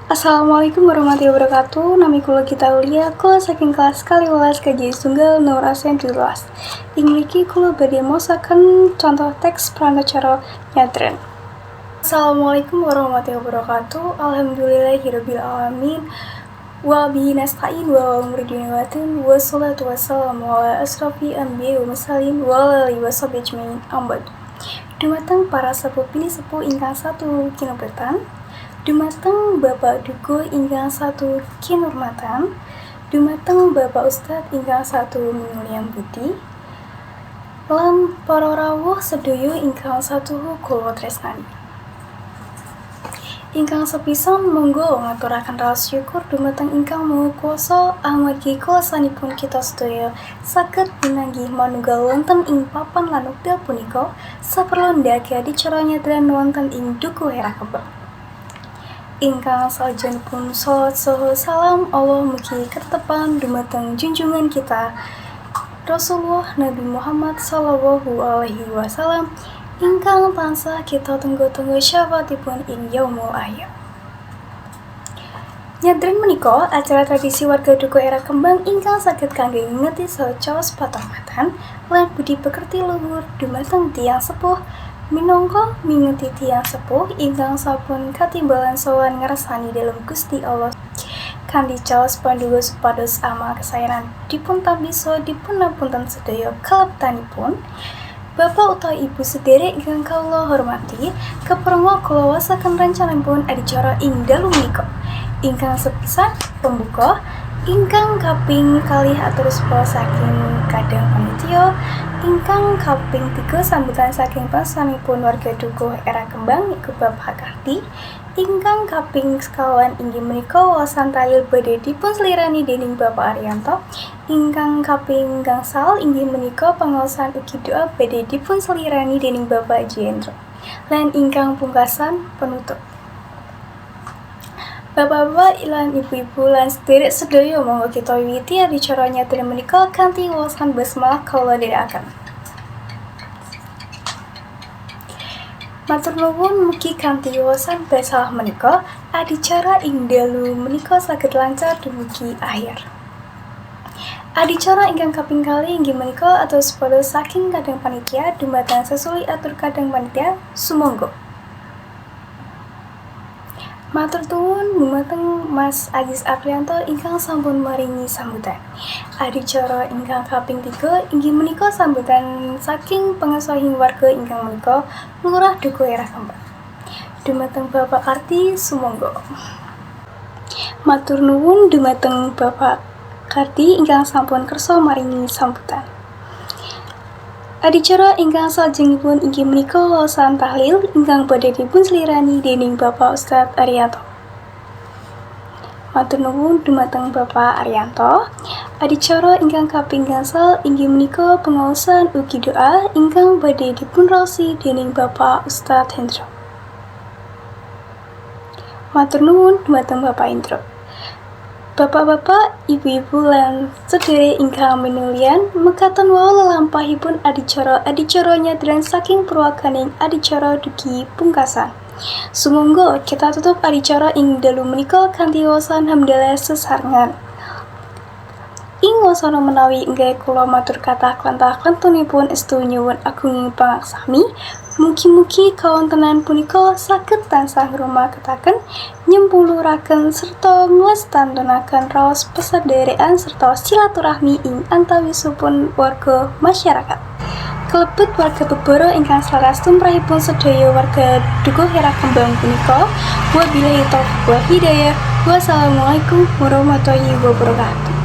Assalamualaikum warahmatullahi wabarakatuh. Nami kula Gita Aulia, kula saking kelas 12 KJ Tunggal nomor absen 17. Ing mriki kula badhe maosaken contoh teks pranatacara nyadran. Assalamualaikum warahmatullahi wabarakatuh. Alhamdulillahirabbil alamin. Wa bihi nasta'in wa umuri dunya waddin, wassalatu wassalamu ala asrofil anbiya wa mursalin wa ala alihi washabbihi ajmain. Amma ba'du. Dumateng para sepuh pinisepuh ingkang satu kinurmatan, dumateng Bapak Dukuh ingkang satu kinurmatan, dumateng Bapak Ustadz ingkang satu minulyan budi, lan para rawuh sedaya ingkang satu kula tresnani. Ingkang sepisan, monggo ngaturaken raos syukur dumateng Ingkang Maha Kuwasa amargi kuwasanipun kita sedaya saged pinanggih manunggal wonten ing papan lan wekdal punika saperlu ndhaki adicara nyadran wonten ing Dukuh Era Kembang. Ingkang salajengipun, sholawat saha salam Allah mugi katetepan dumateng junjungan kita Rasulullah Nabi Muhammad sallallahu alaihi wasallam ingkang tansah kita tunggu-tunggu syafaatipun ing yaumul akhir. Nyadran menika acara tradisi warga Dukuh Era Kembang ingkang saged kangge ngingeti saha caos patormatan lan budi pekerti luhur dumateng tiyang sepuh, minangka mingeti tiyang sepuh ingkang sampun katimbalan sowan ngersani dalem Gusti Allah, kanthi caos pandonga supados amal kasaenan dipun tampi saha dipun apunten sedaya kalepatanipun. Bapak utawi Ibu sederek ingkang kawula hormati, kepranga kula waosaken rencanipun adicara ing dalu menika. Ingkang sepisan, pembuka, ingkang kaping kalih atur sepa saking kadang panitia, ingkang kaping tiga sambutan saking panjenenganipun warga Dukuh Era Kembang iku Bapak Karti, ingkang kaping sekawan inggih menika waosan tahlil badhe dipun slirani dening Bapak Arianto, ingkang kaping gangsal inggih menika pangaosan ugi doa badhe dipun slirani dening Bapak Jendro, lan ingkang pungkasan penutup. Bapak-bapak lan ibu-ibu lan sederek sedaya, monggo kita wiwiti adicara nyadran menika kanthi waosan basmalah. Kawula dherekaken. Matur nuwun, mugi kanthi waosan basmalah menika adicara ing dalu menika saged lancar dumugi akhir. Adicara ingkang kaping kalih inggih menika atur sepada saking kadang panitia dumateng sesuli atur kadang panitia, sumangga. Matur nuwun dumateng Mas Aziz Aprianto ingkang sampun maringi sambutan. Adicara ingkang kaping tiga inggih menika sambutan saking pengesaing warga ingkang menika Lurah Dukuh Era Kembang. Dumateng Bapak Karti, sumangga. Matur nuwun dumateng Bapak Karti ingkang sampun kersa maringi sambutan. Adicara ingkang salajengipun inggih menika waosan tahlil ingkang badhe dipun slirani dening Bapak Ustadz Arianto. Matur nuwun dumateng Bapak Arianto. Adicara ingkang kaping gangsal inggih menika pengaosan ugi doa ingkang badhe dipun raosi dening Bapak Ustadz Hendro. Matur nuwun dumateng Bapak Indro. Bapak-bapak, ibu-ibu lan sedherek ingkang minulyan, mekaten wau lelampahipun adicara-adicara nyadran saking purwakaning adicara dugi pungkasan. Sumangga kita tutup adicara ing dalu menika kanthi waosan hamdalah sesarengan. Ing wasana menawi enggal kula matur kathah klentah-klentunipun, estu nyuwun agunging pangaksami. Mugi-mugi kawontenan punika saged tansah ngrumaketaken, nyempuluraken serta nglestantunaken raos pasederekan serta silaturahmi ing antawisipun warga masyarakat. Kelebet warga Bebara ingkang selaras tumrapipun sedaya warga Dukuh Era Kembang punika. Wabillahi taufiq wal hidayah. Wassalamualaikum warahmatullahi wabarakatuh.